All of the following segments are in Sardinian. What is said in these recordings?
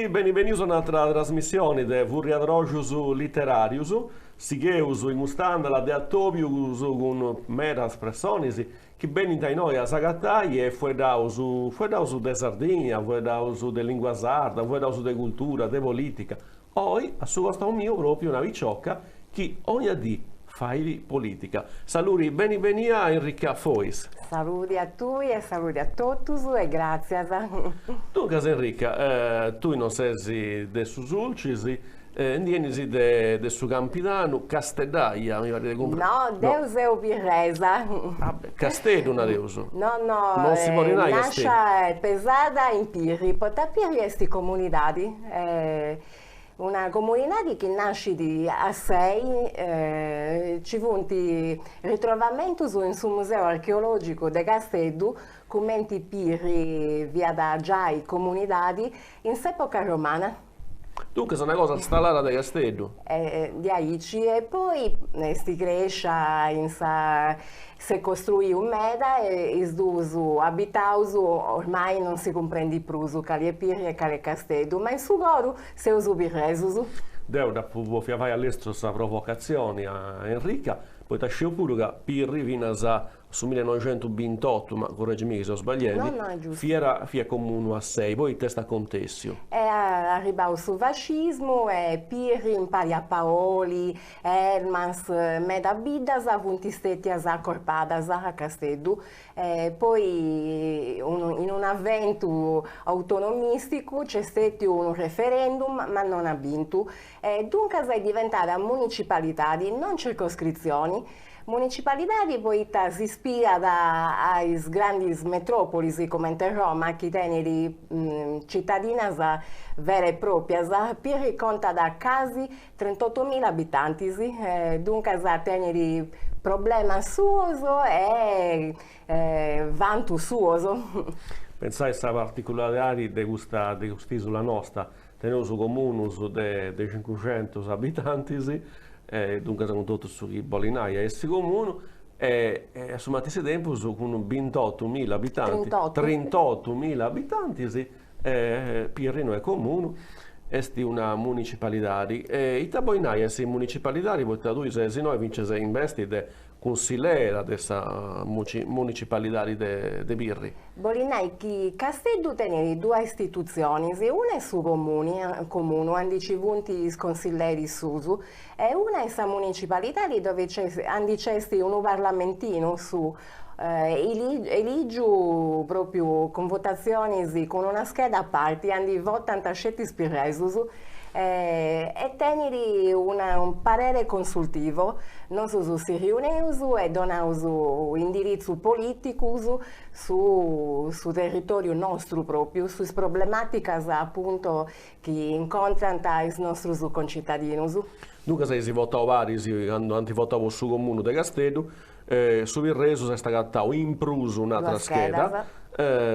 beni benius a un'atra trasmissioni de Furriadroxus Literarius. Sigheus in cust'andala de atobius cun medas pressonis chi benint a innoi a s'agatai e fueddaus, fueddaus de Sardigna, fueddaus de lingua sarda, fueddaus de cultura, de politica. Oi a su costau miu propriu una picioca chi ogna dì fait politica. Saludi, beni benia Enrica Fois. Saludi a tui e saludi a totus e gràtzias. Duncas Enrica, tui non ses de su Sulcis, ndi 'enis de su Campidanu, casteddaia mi parit de cumprendi. No, deu seu pirresa. Ah, Casteddu nareus. No, no, Non si podit nai Casteddu. Nascia e pesada in Pirri, poita Pirri est comunidadi Una comunidadi chi nascit a sei, ci funt ritrovamentus in su Museu Archeologicu de Casteddu cumenti Pirri fiat giai comunidadi in s'epoca romana. Duncas una cosa installada de Casteddu. Diaici e poi est crescia in sa S'est costruiu meda e is duus abitaus ormai non si cumprendit prus cali est Pirri e cali est Casteddu, ma in su coru seus pirresus. Deu dd'apu bòfia fai a lestru sa provocatzioni a Enrica, poita sciu puru ca Pirri finas a su millenoixentubintotu, ma curregimì chi seu sbagliendi, fiat fiat comunu a sei, poi ita est acontèssiu? Est arribau su fascismu e Pirri impari a Paoli Hermans, meda biddas funt stètias acorpadas a Casteddu e poi in un'aventu autonomìsticu nc'est stètiu unu referendum ma non at bintu e duncas est diventada municipalidadi, non circoscritzioni. Municipalidadi poita s'ispirat a is grandis metròpolis comente Roma chi tenit citadinas vera e pròpias, Pirri contat casi Trentotomila abitantis, duncas tenit problemas suos e vantus suos. Pensai sa particularidadi de custa de cust'isula nosta, teneus comunus de de cincuxentus abitantis e duncas cun totu su chi bolit nai a essi comunu e a su matessi tempus cun bintotumila abitantis, trintotumila abitantis Pirri no est comunu, est una municipalidadi. E ita bolit nai essi municipalidadi poita tui ses innoi fintzas in vesti de cunsillera de sa municipalidadi de Pirri. Bolit nai chi Casteddu tenit duas istitutzionis, una est su comuni, comunu, andi nci funt is consilleris suus, e una est sa municipalidadi dove nc'est, andi nc'est unu parlamentinu su Elìgiu pròpiu cun votatzionis cun una scheda a parti andi votant sceti is pirresus e tenit unu parere consultivo, nosus si riuneus e donaus indiritzus polìticus su su territòriu nostru pròpiu, su is problematicas apuntu chi incontrant is nostrus concitadinus. Duncas eis votau paris candu ant votau po su comunu de Casteddu Su Pirresu s'est agatau in prus un'atra scheda,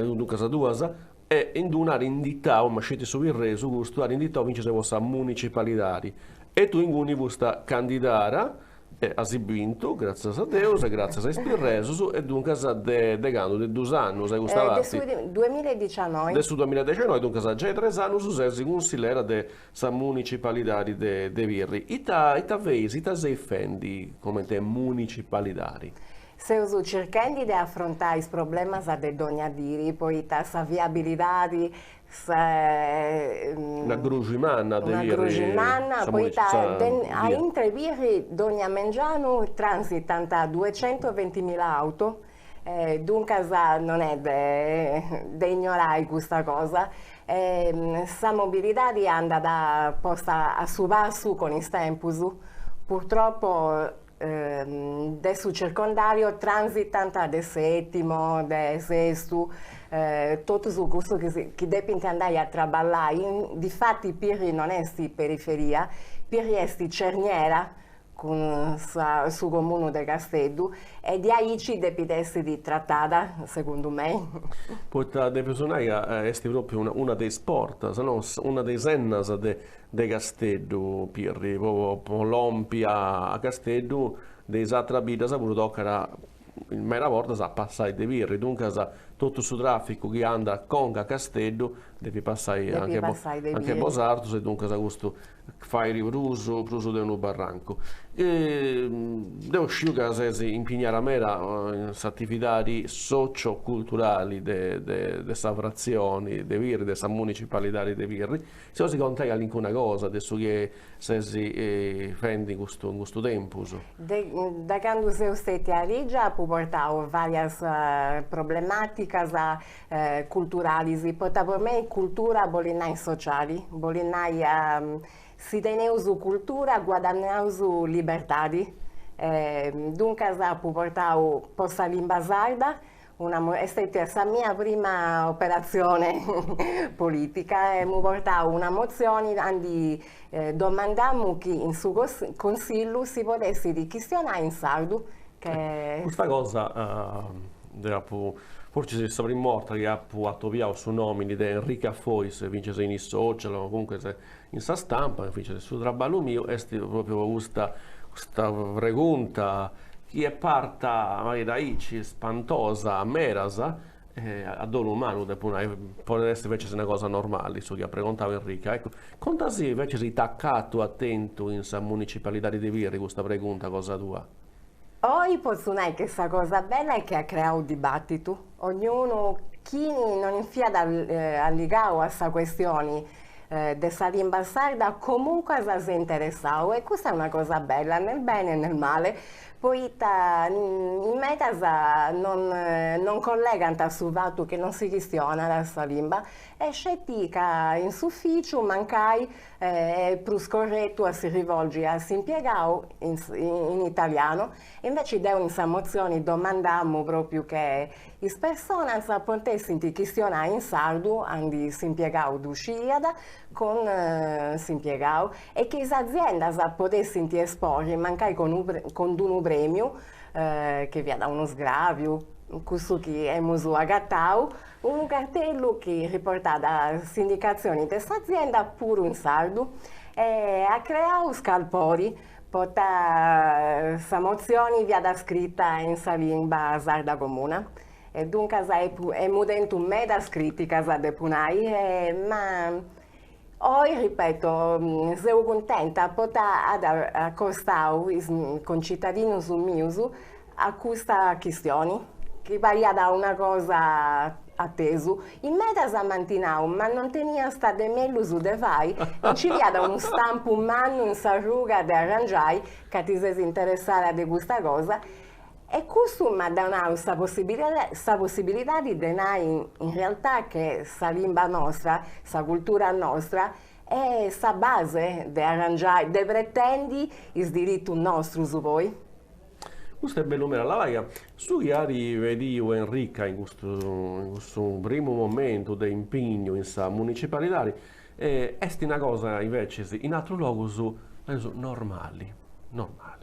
duncas duas, e in d'una at inditau, ma sceti su Pirresu custu, at inditau fintzas po sa municipalidadi. E tui inguni fusta candidara e as bintu, gràtzias a Deus e gràtzias a is Pirresus, e duncas de de candu, de dus annus a custa parti. De su duemiladicianoi. De su duemiladexenoi, duncas giai tres annus ses cunsillera de Sa municipalidadi de de Pirri. Ita ita feis, ita seis fendi comente municipalidadi? Seus circhendi de afrontai is problemas de dogna diri, poita sa viabilidadi, sa Una gruxi manna de Pirri. Una gruxi manna, poita a intre Pirri dogna mengianu transitant duecentuventimila auto, Duncas non est de ignorai custa cosa. Sa mobilidadi andat posta a su passu cun is tempus. Purtroppo de su circondario transitant de Settimo, de Sestu, totus cussus chi depint andai a traballai. Difati Pirri non est periferia, Pirri est cerniera cun sa su comunu de Casteddu e diaici depit essiri tratada, segundu mei. Poita depeus nai ca est propriu una una de is portas, no, una de is ennas de de Casteddu, Pirri, po po lompi a Casteddu de is atras biddas puru tocat meda bortas a passai de Pirri, duncas. totu su tràficu chi andat conca a Casteddu depit passai anche bosartus e duncas custu fait prus prus de unu barrancu. Deu sciu ca ses impignada meda in s'atividadi socio-culturali de de sa fratzioni de Pirri, de sa municipalidadi de Pirri, si 'olis contai calincuna cosa de su chi ses fendi in custu in custu tempus. De candu seu stetia eligia apu portau varias problematicas culturalis, poita po mei cultura bolit nai sociali, bolit nai si teneus cultura guadannaus libertadi, duncas apu portau po sa limba sarda una est stetia sa mia prima operatzione politica e emu portau una motzioni andi domandamu chi in su consillu si podessit chistionai in sardu che. Custa cosa deu apu, fortzis est sa prima 'orta chi apu atobiau su nomini de Enrica Fois, fintzas in is social o comunque in sa stampa, fintzas in su traballu miu, est propriu po custa custa pregunta chi est parta mancai aici spantosa a medas, a dolu mannu depu nai, podit essi invecias una cosa normali su chi at pregontau Enrica, eccu, contasì invecias ita acatu at tentu in sa municipalidadi de Pirri custa pregunta cosa tua. Oi potzu nai che sa cosa bella est chi at creau dibattitu, ognunu, chini non fiat alligau a sa questioni de sa limba sarda comuncas s'est interessau e custa est una cosa bella nel bene e nel male, poita in medas non non collegant su fatu chi non si chistionat sa limba e sceti ca in s'uficiu mancai est prus corretu a si rivolgi a s'impiegau in in italianu, inveci deu in sa motzioni domandamu propriu che is personas potessint chistionai in sardu andi s'impiegau ddu sciiat cun s'impiegau e chi is aziendas podessint esporri mancai cun d'unu premiu chi fiat unu sgraviu, cussu chi emus agatau, unu cartellu chi riportat s'indicatzioni de s'azienda puru in sardu e at creau scalpori poita sa motzioni fiat scrita in sa limba sarda comuna e duncas emu tentu medas criticas depu nai ma oi ripeto seu cuntenta poita at acostau is concittadinus mius a custa chistioni chi pariat una cosa atesu. In medas m'ant nau ma non teniast de mellus de fai, nci fiat unu stampu mannu in s'arruga de arrangiai ca ti ses interessada de custa cosa e custu m'at donau sa sa possibilidadi de nai in realtà che sa limba nostra, sa cultura nostra est sa base de arrangiai, de pretendi is diritus nostrus poi. Custu est bellu meda, labai ca su chi at pediu Enrica in custu in custu primu momentu de impignu in sa municipalidadi est una cosa invecis in atrus logus nareus normali, normali.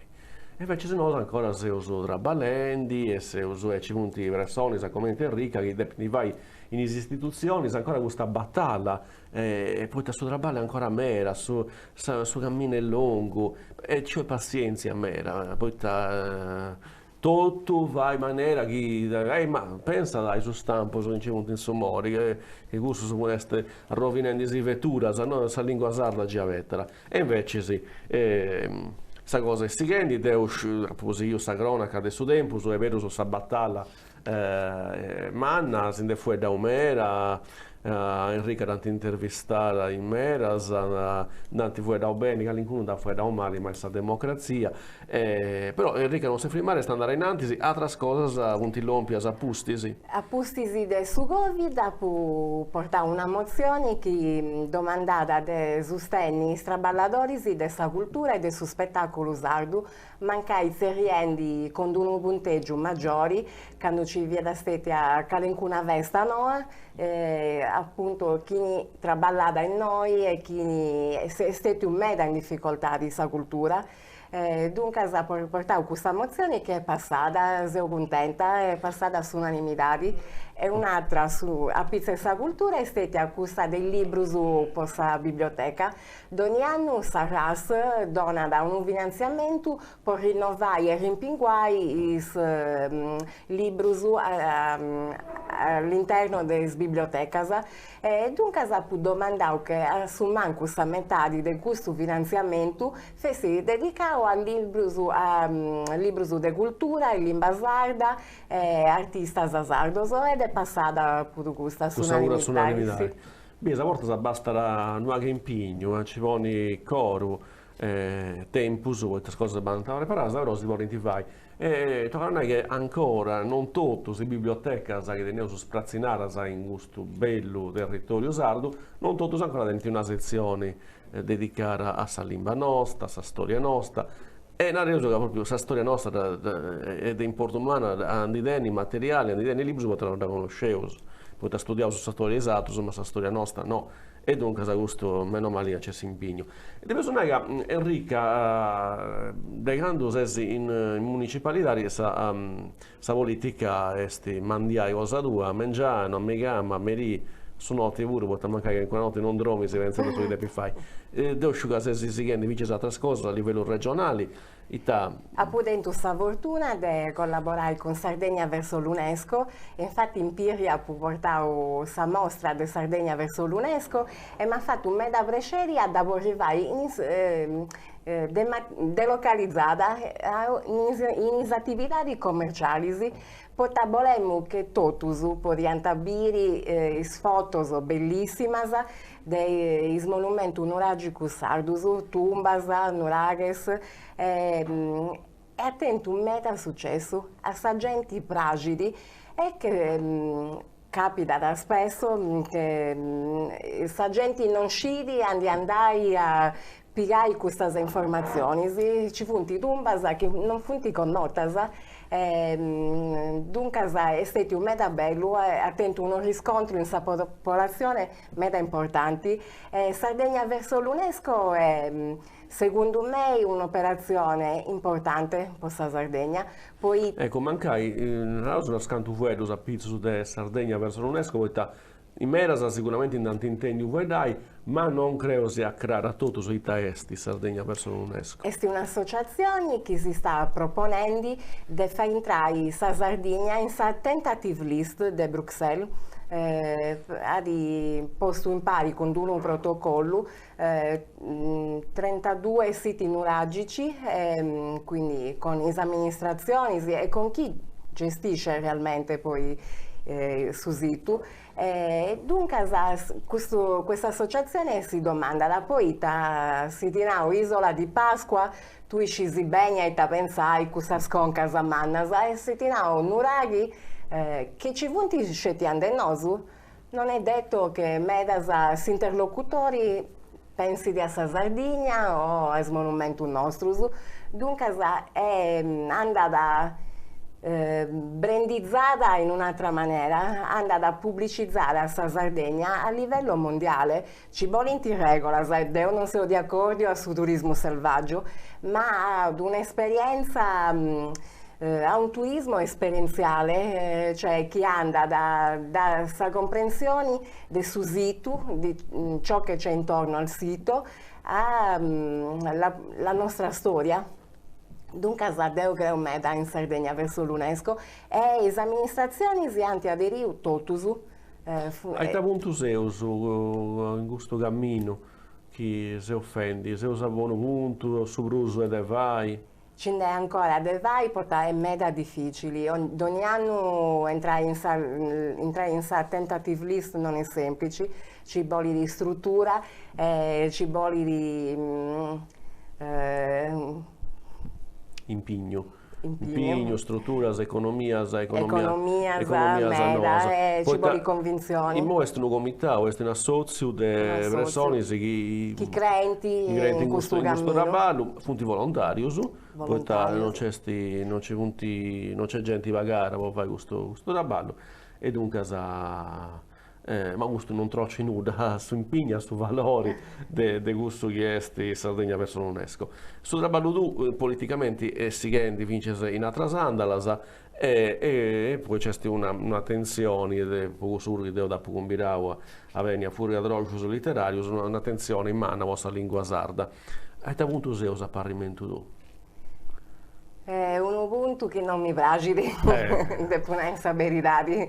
E invecis nosu ancora seus traballendi e seus e ci funt personis cumenti Enrica chi depint fai in is istitutzionis ancora custa batalla e poita su traballu est ancora meda, su su camminu est longu e nci 'olit passientzia meda, poita totu fait manera chi, ma pensa a is stampus chi nci funt in su mori, chi cussus est arrovinendi is veturas, no, sa lingua sarda gei abetat. E invecis sa cosa est sighendi, deu apu sighiu sa cronaca de su tempus e berus sa batalla Manna, si nd'est fueddau meda, a Enrica dd'ant intervistada in medas, nd'ant fueddau beni, calincunu nd'at fueddau mali, ma est sa democratzia. Però Enrica non s'est firmada, est andada innantis, atras cosas funt lompias a pustis. A pustis de su Covid apu portau una motzioni chi domandat de sustenni is traballadoris de sa cultura e de su spetaculu sardu mancai tzerriendi cun d'unu puntègiu magiori candu ci fiat stètia calincuna festa noa, apuntu chini traballat innoi e chini est stètiu meda in dificoltadi sa cultura, duncas apu portau custa motzioni chi est passada, seu cuntenta, est passada a s'unanimidadi E un'atra su a pitzu 'e sa cultura est stètia cussa de is librus po sa biblioteca. Dogni annu sa RAS donat unu finantziamentu po rinnovai e rimpinguai is librus a all'interno de is bibliotecas e duncas apu domandau che a su mancu sa metadi de custu finantziamentu fessit dedicau a librus a librus de cultura in limba sarda e artistas sardos ed est passada puru custa a s'unanimidadi. Bias a bortas bastat unu pagu 'e impignu, a nci ponni coru e tempus, poita is cosas bandant preparadas, però si podint fai. E tocat a nai che ancora non totus is bibliotecas chi teneus spratzinadas in custu bellu territoriu sardu, non totus ancora tenint una setzioni dedicada a sa limba nosta, a sa storia nosta, e nareus ca propriu sa storia nosta est de importu mannu a ndi tenni materiali, a ndi tenni librus poita non dda connosceus, poita studiaus sa storia de is atrus ma sa storia nosta no E duncas custu meno mali ca nc'est s'impignu. Depeus nai ca Enrica de candu ses in municipalidadi sa sa politica est mandiai cosa tua, a mengianu, a meigama, a merì, su noti puru, poita mancai calincuna noti non dromis pentzendi a su chi depis fai. Deu sciu ca ses sighendi fintzas atras cosas a livellu regionali Ita. Apu tentu sa fortuna de collaborai cun Sardegna verso l'Unesco e infati in Pirri apu portau sa mostra de Sardegna verso l'Unesco e m'at fatu meda prexeri a dda porri fai in is delocalizada in is atividadis commercialis poita bolemu che totus podiant biri is fotos bellissimas de is monumentus nuragicus sardus, tumbas, nuraghes, e at tentu meda sucessu, a sa genti praxit e che capitat spesso che sa genti non scit andi andai a pigai custas informatzionis, nci funt tumbas chi non funt connotas e duncas est stetiu meda bellu e at tentu unu riscontru in sa popolatzione meda importanti e Sardegna verso l'Unesco est segundu mei un'operatzione importante po sa Sardegna poita. Eccu, mancai naraus unas cantu fueddus apitzus de Sardegna verso l'Unesco poita In medas siguramenti nd'ant intendiu fueddai, ma non creo siat craru a totus ita est Sardegna verso l'Unesco. Est un'associatzioni chi si stat proponendi de fai intrai sa Sardigna in sa tentative list de Bruxelles, at postu impari cun d'unu protocollu trentadue siti nuragici, quindi con is amministratzionis e con chi gestisce realmente poi su situ e duncas custu custa associatzione si domandat poita si ti nau isola di Pasqua tui scisi beni a ita pentzai cussas concas mannas e si ti nau nuraghi chi ci funt sceti ande nosu Non est detto che medas s'interlocutori pensit a sa Sardigna o a is monumentus nostrus, duncas andat brandizada in un'atra manera, andat publicizada sa Sardegna a livello mondiale, ci bolint regulas e deu non seu de acordiu a su turismu selvaggiu, ma ad un'esperienza a un turismo esperienziale, cioè chi andat da sa comprensioni de su situ, di ciò che c'è intorno al sito, a la nostra storia. Duncas deu creu meda in Sardegna verso l'Unesco e is amministratzionis ant aderiu totus. A ita puntu seus in custu caminu chi seus fendi? Seus a bonu puntu o su prus est de fai? Ci nd'est ancora de fai poita est meda dificili, dogni annu intrai in sa intrai in sa tentative list non est semplici, ci bolit struttura e ci bolit Impignu. Impignu, struturas, economias, economias meda e ci bolit convintzioni. Imoi est unu comitau, est un'assotziu de personis chi chi creint in custu caminu. Traballu, funt volontarius, poita non nc'est non nci funt non nc'est genti pagada po fai custu custu traballu e duncas Ma custu non trocit nudda a s'impignu, a su valori de de cussu chi est Sardegna verso l'Unesco. Su traballu tuu politicamenti est sighendi fintzas in atras andalas e e poi nc'est una un'atentzioni de po cussu puru chi deu t'apu cumbidau a benni a Furriadroxus Literarius, un'atentzioni manna po sa lingua sarda. A ita puntu seus a parrimentu tuu? Unu. puntu chi non mi praxit, depu nai sa beridadi,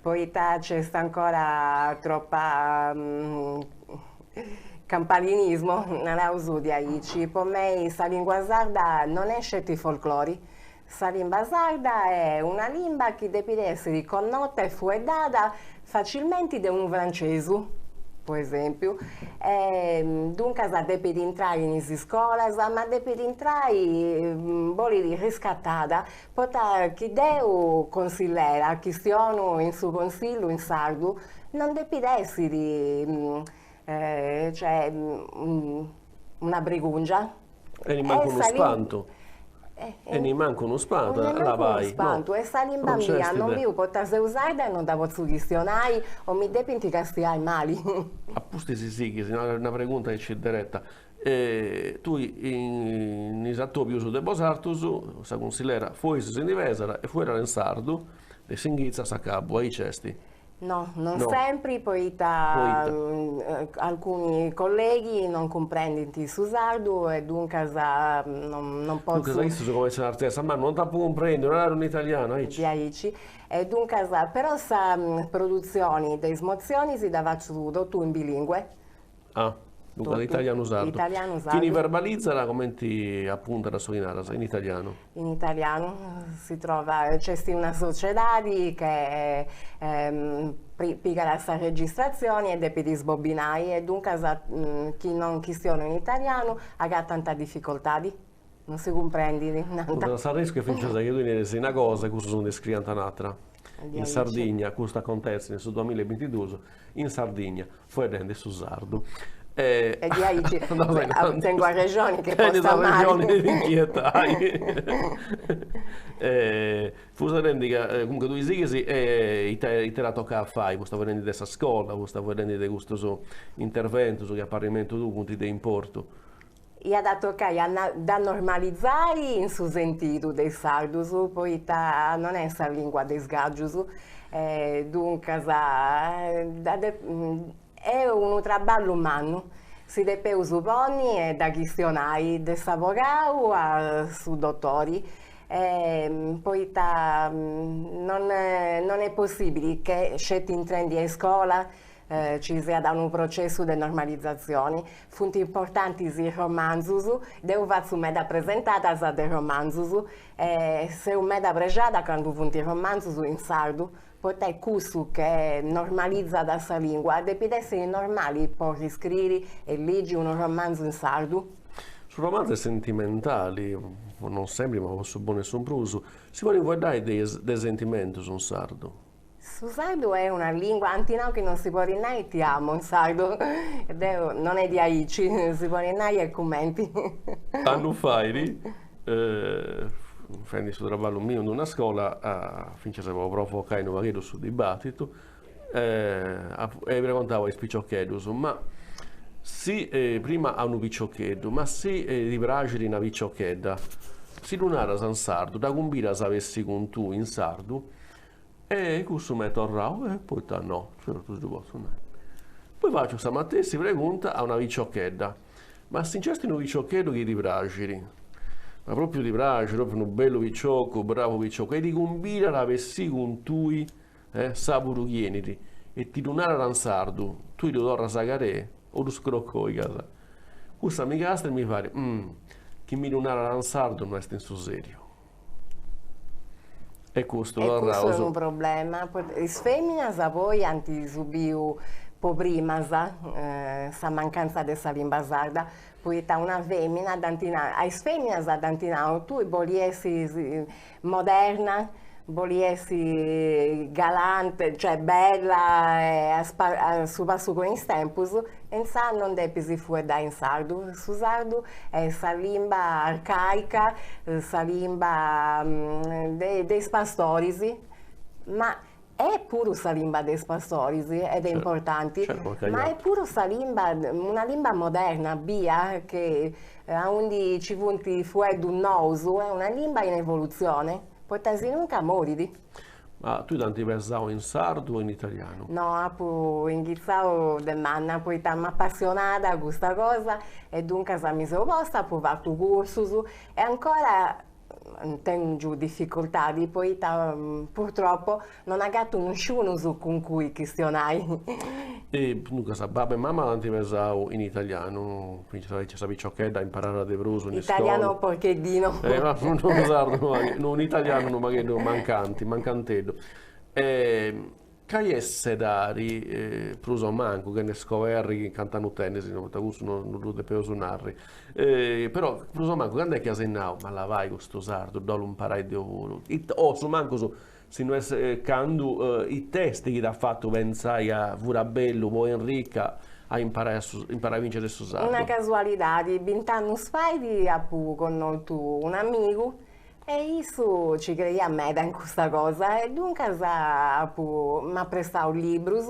poita nc'est ancora tropa campanilismo, naraus diaici. Po mei sa lingua sarda non est sceti folclori, sa limba sarda est una limba chi depit essiri connota e fueddada facilmenti de unu francesu, po esempiu, e duncas depit intrai in is iscolas, ma depit intrai, bolit riscatada, poita chi deu consillera chistionu in su consillu in sardu, non depit essiri cioè una bregungia. E nimancu unu spantu. E nimancu unu spantu, labai. Spantu, est sa limba mia, non biu poita seu sarda e non dda potzu chistionai o mi depint castiai mali. A pustis sighis, una pregunta aici dereta. Tui in is atobius de bosartus, sa cunsillera, foisi si ndi pesat e fueddat in sardu de s'inghitzu a s'acabu, aici est? No, non sempri, poita alcuni colleghi non cumprendint su sardu e duncas non potzu. Duncas issus cumentzant a artziai sa manu, non t'apu cumprendiu, naralu in italianu, aici. Diaici. E duncas, però sa produtzioni de is motzionis dda fatzu totu in bilingue. Ah, duncas italianu sardu. Italianu sardu. Chini verbalizat comenti apuntat su chi naras, in italianu? In italianu, si trova, nc'est una sociedadi che pigat sa registratzioni e depit sbobinai e duncas chi non chistionu in italianu agatant dificoltadi, non si cumprendit, nant. Duncas s'arriscu est fintzas chi tui neris una cosa e cussus ndi scriant un'atra. In Sardigna, custu acontessit in su duamilla e bintiduus, in Sardigna, fueddendi su sardu. E diaici tengu arrexoni chi est posta mali. Tenis arrexoni de t'inchietai. Fus narendi ca comunque tui sighis e ita ita iat a tocai a fai, fusta fueddendi de sa scola, fusta fueddendi de custus interventus chi a parrimentu tuu funt de importu. Iat a tocai a dda normalizai in su sentidu de is sardus, poita non est sa lingua de is gàgius, duncas est unu traballu mannu, si depeus ponni e dda chistionai de s'abogau a su dotori, poita non non est possibili che sceti intrendi a iscola Ci siat unu processu de normalizatzioni. Funt importantis is romanzus, deu fatzu meda presentadas de romanzus e seu meda prexada candu funt romanzus in sardu, poita est cussu che normalizat sa lingua, depit essiri normali podi scriri e ligi unu romanzu in sardu. Su romanzu est sentimentali, non sempri ma po su bonu e su prus, si podit fueddai de sentimentus in sardu. Su sardu est una lingua, ant nau chi non si podit nai ti amo in sardu, deu non est diaici, si podit nai e cumenti. Annu fait, fendi su traballu miu in una scola, fintzas po provocai unu pagheddu su dibattitu, e pregontau a is piciocheddus, ma si, prima a unu piciocheddu, ma si ti praxit una piciochedda, si ddu naras in sardu, dda cumbidas a bessì cun tui in sardu, E cussu m'est torrau, e poita no, certu ddu potzu nai. Poi faciu sa matessi pregunta a una piciochedda, ma si nc'est unu piciocheddu chi ti praxit, ma propriu ti praxit, propriu unu bellu piciocu, bravu piciocu, e ti cumbidat a bessì cun tui, eh, sabudu chi 'enit, e ti ddu narat in sardu, tui ddu torras a carei o ddu scrocoigas? Cussa mi castia e mi fait, chi mi ddu narat in sardu no est in su seriu. E custu E custu est unu problema, poita is feminas poi ant subiu po primas sa mancanza de sa limba sarda, poita una femina dd'ant nau, a is feminas dd'ant nau, tui boli essi moderna, boli essi galante, cioè bella e a su passu cun is tempus, e insaras non depis fueddai in sardu, su sardu est sa limba arcaica, sa limba de de is pastoris, ma est puru sa limba de is pastoris ed est importanti, ma est puru sa limba, una limba moderna, bia, che aundi ci funt fueddus nous, est una limba in evolutzione, poita sinunca morit. Ma tui t'ant pesau in sardu o in italianu? No, apu inghitzau de manna poita m'apassionat custa cosa e duncas mi seu posta, apu fatu cursus e ancora Tèngiu dificultadi poita purtroppo non agatu nisciunus cun cui chistionai. E duncas babbu e mama t'ant pesau in italianu, fintzas aici sa piciochedda imparat de prus in iscola. Italiano porcheddino. Unu sardu unu italianu unu pagheddu mancanti, mancanteddu. Cali est s'edadi, prus o mancu, chene scoberri cant'annu tenis, poita cussu no ddu depeus narri, però prus o mancu candu est chi as nau, ma labai custu sardu dd'ollu imparai deu puru, o a su mancus si no est candu, it'est chi t'at fatu pentzai ca furat bellu po Enrica a imparai imparai fintzas su sardu? Una casualidadi, bint'annus fait apu connotu un'amigu E issu ci creiat meda in custa cosa e duncas apu m'at prestau librus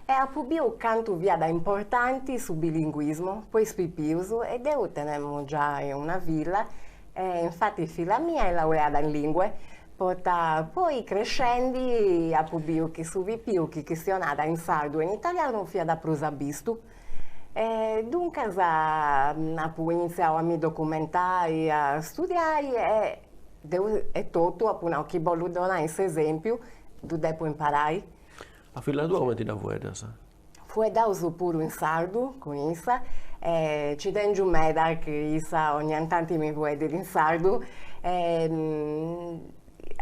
e apu biu cantu fiat importanti su bilinguismu po is pipius e deu tenemu giai una filla e infati filla mia est laureada in lingue poita poi crescendi apu biu chi su pipiu chi chistionat in sardu e in italianu fiat prus abistu E duncas apu initziau a mi documentai, a studiai e deu etotu apu nau chi bollu donai s'esempiu ddu depu imparai. A filla tua cumenti dda fueddas? Fueddaus puru in sardu cun issa e ci tengiu meda chi issa ogna tanti mi fueddit in sardu e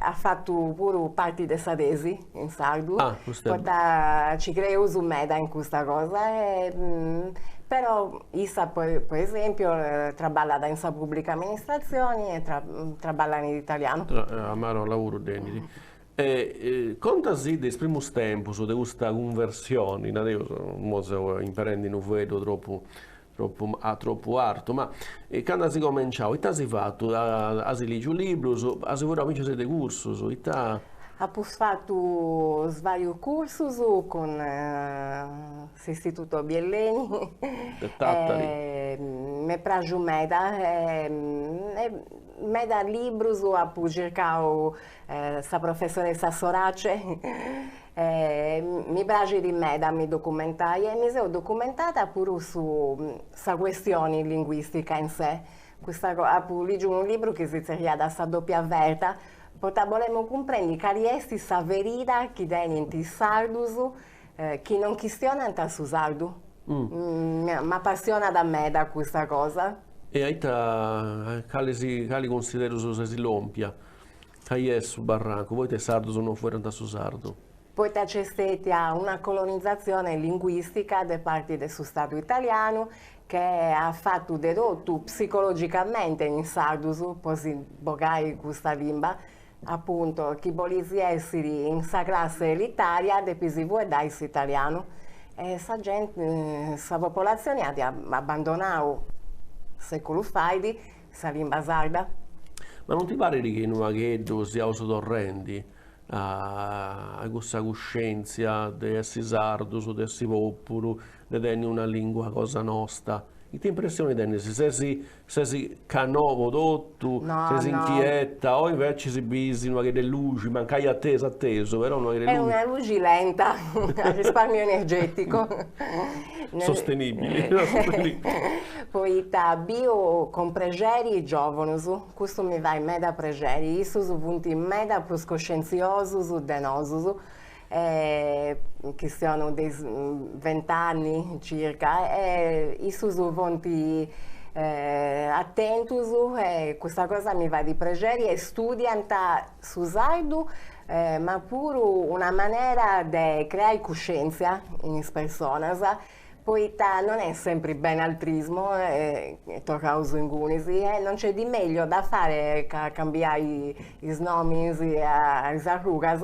At fatu puru parti de sa tesi in sardu, poita ci creeus meda in custa cosa e però issa po esempiu traballat in sa pubblica amministratzioni e traballat in italianu. Amarolla puru dd'enit. E contasì de is primus tempus de custa cunversioni, nareus, imoi seu imperendi unu fueddu tropu Tropu a tropu artu, ma candu as comenciau ita as fatu, as ligiu librus, as fueddau fintzas de cursus, ita. Apu fatu svarius cursus cun s'istituto Bielleni. De Tatari. M'est praxiu meda e meda librus apu circau sa professoressa Sorace Mi praxit meda a mi documentai e mi seu documentada puru su sa questioni linguistica in sé. Custa apu ligiu unu libru chi si zerriat Sa doppia ferta, poita bolemu cumprendi cali est sa ferida chi tenint is sardus chi non chistionant su sardu. M'apassionat meda custa cosa. E a ita, cali cali cunsiderus ses lòmpia Cali est su barrancu? Poita is sardus non fueddant su sardu? Poita nc'est stètia una colonizatzione linguìstica de parti de su Stadu italianu che at fatu de totu psicologicamente in is sardus po si bogai custa limba, apuntu, chi bolis essiri in sa classe elitaria depis fueddai s'italianu e sa genti, sa popolatzioni at abbandonau seculus fait Sa limba sarda. Ma non ti parit chi unu pagheddu siaus torrendi a cussa cuscèntzia de essi sardus, de essi pòpulu, de tenni una lìngua cosa nosta? Ita impressioni tenis? Ses ses ca no po totu, ses inchieta o invecis bis unu pagheddu 'e luxi, mancai atesu atesu, però unu pagheddu 'e luxi. Est una luxi lenta, a risparmio energetico. Sostenibili. Poita biu cun prexeri is giòvunus, custu mi fait meda prexeri, issus funt meda prus coscientziosus de nosus, chistionu de is vent'anni circa, e issus funt atentus e custa cosa mi fait prexeri e studiant su sardu ma puru una manera de creai cuscientzia in is personas Poita non est sempri benaltrismo, e torraus ingunis, e non nc'est di meglio da fare ca cambiai is nominis a is arrugas,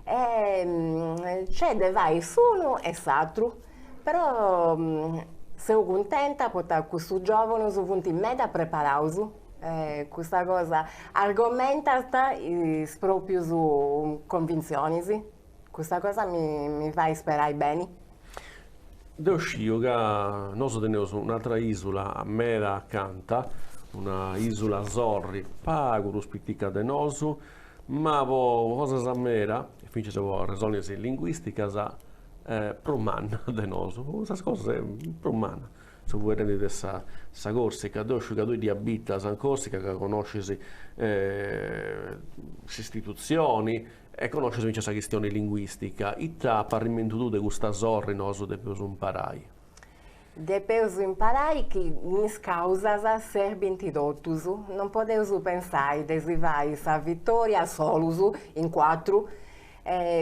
e nc'est de fai s'unu e s'atru, però seu cuntenta poita custus giovunus funt meda preparaus, e custa cosa argomentant is proprius convintzionis, custa cosa mi fait sperai beni. Deu sciu ca nosu teneus un'atra isula meda acanta, una isula sorri pagu prus pitica de nosu, ma po cosas meda, e fintzas po arresonis linguisticas, prus manna de nosu, po custas cosas est prus manna. Seu fueddendi de sa sa Corsica, deu sciu ca tui ddi abitas in Corsica, ca connoscis s'istitutzioni e connoscis fintzas sa chistioni linguistica. Ita a parrimentu tuu de custa sorri nosu depeus imparai? Depeus imparai chi in is causas serbint totus, non podeus pensai de si fai sa vitòria solus, in cuatru.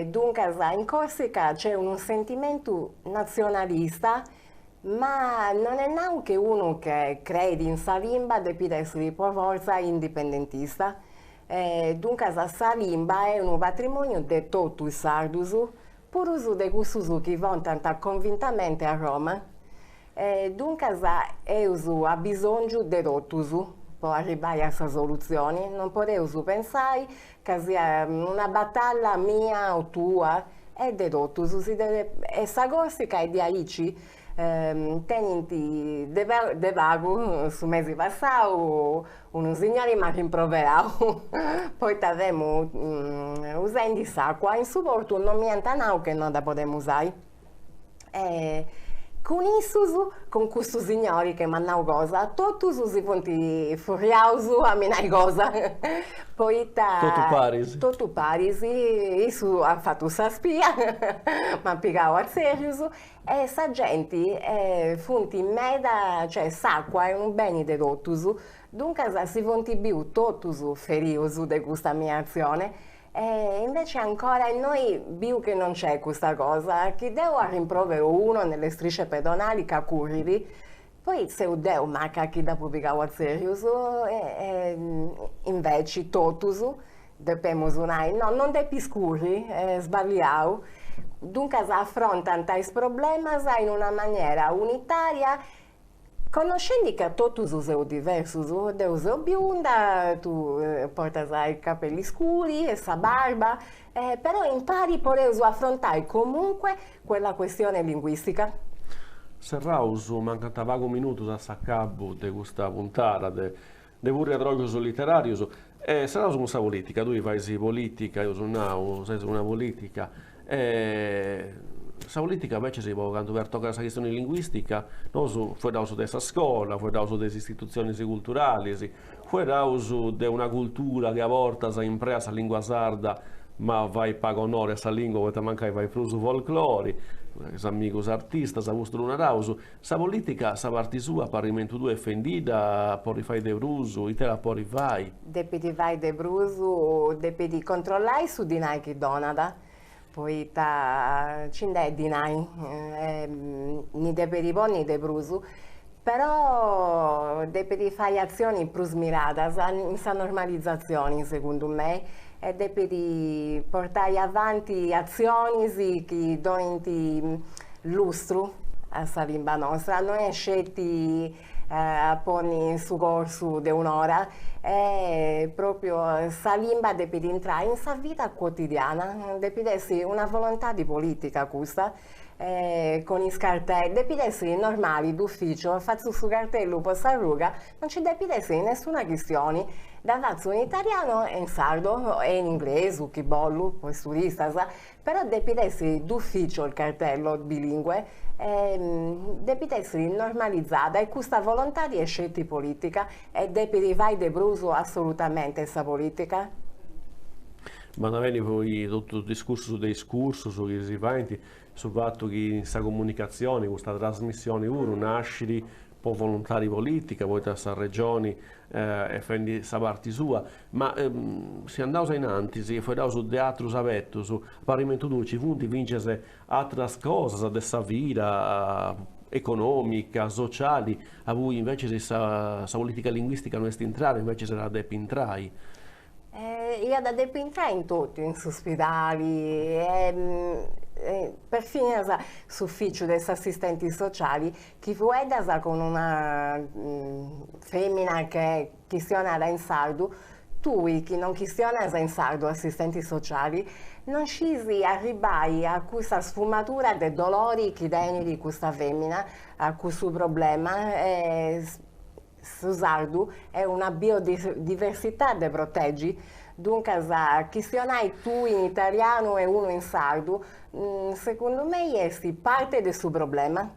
Duncas in Corsica c'est unu sentimentu natzionalista, ma non est nau che unu che creit in sa limba depit essiri po fortza indipendentista. Duncas sa limba est unu patrimoniu de totu is sardus, Puru su de cussus chi vontant convintamente a Roma. E duncas eus abisòngiu de totus po arribbai a sa solutzioni, non podeus pensai ca siat una batalla mia o tua, est de totus, si e sa Corsica est diaici Tenint de pagu, su mesi passau, unu signori m'at rimproverau poita femu usendi s'acua in su portu non m'iant nau che no dda podemu usai. E cun issus, cun custu signori che m'at nau cosa, totus si funt furriaus a mi nai cosa, poita Totu paris. Totu paris, issu at fatu sa spia, m'at pigau a tzerrius E sa genti funt meda, cioè s'acua est unu beni de totus, duncas si funt bius totus ferius de custa mia atzione e invece ancora innoi biu che non c'est custa cosa, chi deu arrimproveru unu nelle strisce pedonali ca currit, poi seu deu maca chi dd'apu pigau a tzerrius e inveci totus Depemus nai, no, non depis curri, est sballiau. Duncas afrontant is problemas in una maniera unitaria, connoscendi ca totus seus diversus, deu seu biunda, tui portas i capelli scuri e sa barba, però impari podeus afrontai comunque quella questione linguistica. Serraus, mancant pagu minutus a s'acabu de custa puntada de De Furriadroxus literarius. E serraus cun sa politica, tui fais politica, eus nau, ses una politica, e sa politica invecis po cantu pertocat sa chistioni linguistica, nosu fueddaus de sa scola, fueddaus de is istitutzionis culturalis, fueddaus de una cultura chi a bortas impreat sa lingua sarda ma fait pagu onori a sa lingua poita mancai fait prus folclori, is amigus artistas custu ddu naraus, Sa politica, sa parti sua, a parrimentu tuu est fendidda, podit fai de prus, ita iat a podi fai? Depit fai de prus, depit controllai su dinai chi donat, poita nci nd'est dinai, ndi depit ponni de prus, però depit fai atzionis prus miradas in sa normalizatzioni, segundu mei, e depit portai avanti atzionis chi donint lustru a sa limba nostra, no est sceti a ponni su corsu de un'ora, est propriu sa limba depit intrai in sa vida quotidiana, depit essi una volontadi politica custa, cun is cartelli, depit essi normali d'ufficiu, fatzu su cartellu po sa ruga, non nci depit essi nessuna chistioni, dda fatzu in italianu e in sardu e in inglesu chi bollu po is turistas, Però depit essiri d'ufficio il cartello bilingue e depit essiri normalizada e custa volontadi est sceti politica e depit fai de prus assolutamente sa politica. Bandat beni poi totu is discursus de is cursus chi si faint, su fatu chi in sa comunicatzioni custa trasmissioni puru nascit po volontadi politica, poita sa Regioni est fendi sa parti sua, ma si andaus a in antis e fueddaus de atrus abetus, a parrimentu tuu nci funt fintzas atras cosas de sa vida economica, sociali, abui invecis sa politica linguistica no est intrada, invecis iat a depi intrai. Iat a depi intrai in totu, in su spidali e perfinas s'uficiu de s'assistenti sociali, chi fueddas cun una femina che chistionat in sardu, tui chi non chistionas in sardu, assistenti sociali, non scis arribbai a cussa sfumatura de dolori chi tenit custa femina, a cussu problema e Su sardu est una biodiversità de proteggi, duncas chistionai tui in italianu e unu in sardu, segundu mei est parte de su problema.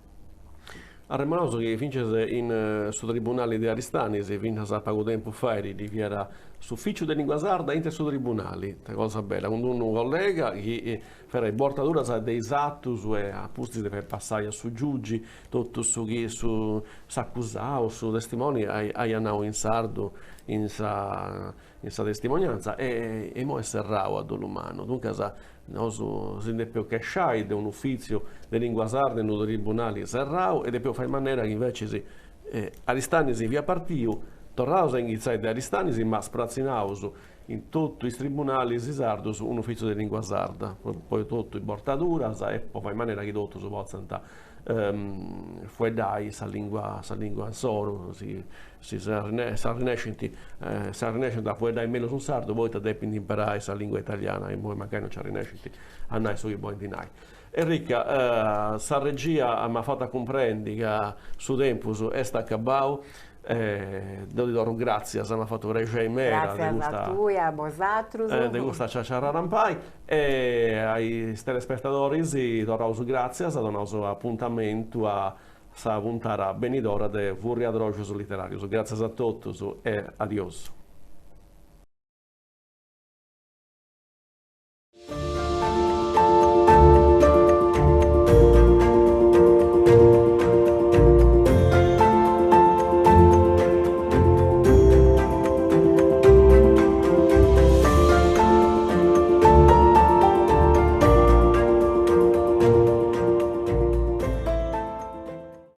Arremonaus chi fintzas in su tribunali de Aristanis, finas a pagu tempus fait, ddi fiat s'ufìciu de lingua sarda intre su tribunali, ita cosa bella, cun unu collega chi faiat is bortaduras de is atus e a pustis de fai passai a su giugi totu su chi su s'acusau, su testimoni aiat nau in sardu in sa in sa testimoniantza e imoi est serrau a dolu mannu, duncas nosu si depeus chesciai de un'ufìtziu de lingua sarda in unu tribunali serrau e depeus fai in manera chi invecis Aristanis fiat partiu, torraus a inghitzai de Aristanis ma spratzinaus in totu is tribunalis sardus un'ufìtziu de lingua sarda po totu is bortaduras e po fai in manera chi totus potzant fueddai sa lingua sa lingua insoru, si si s'arrennescint s'arrennescint a fueddai mellus in sardu poita depint imperai sa lingua italiana immoi mancai non nci arrennescint a nai su chi bolint nai. Enrica, sa regia m'at fatu a cumprendi ca su tempus est acabau Deu ti torru gràtzias, m'at fatu prexei meda de custa. Gràtzias a tui e a bosatrus. De custa ciaciarrada impari e a is telespetadoris torraus gràtzias, donaus apuntamentu a sa puntada benidora de Furriadroxus Literàrius. Gràtzias a totus e adiosu.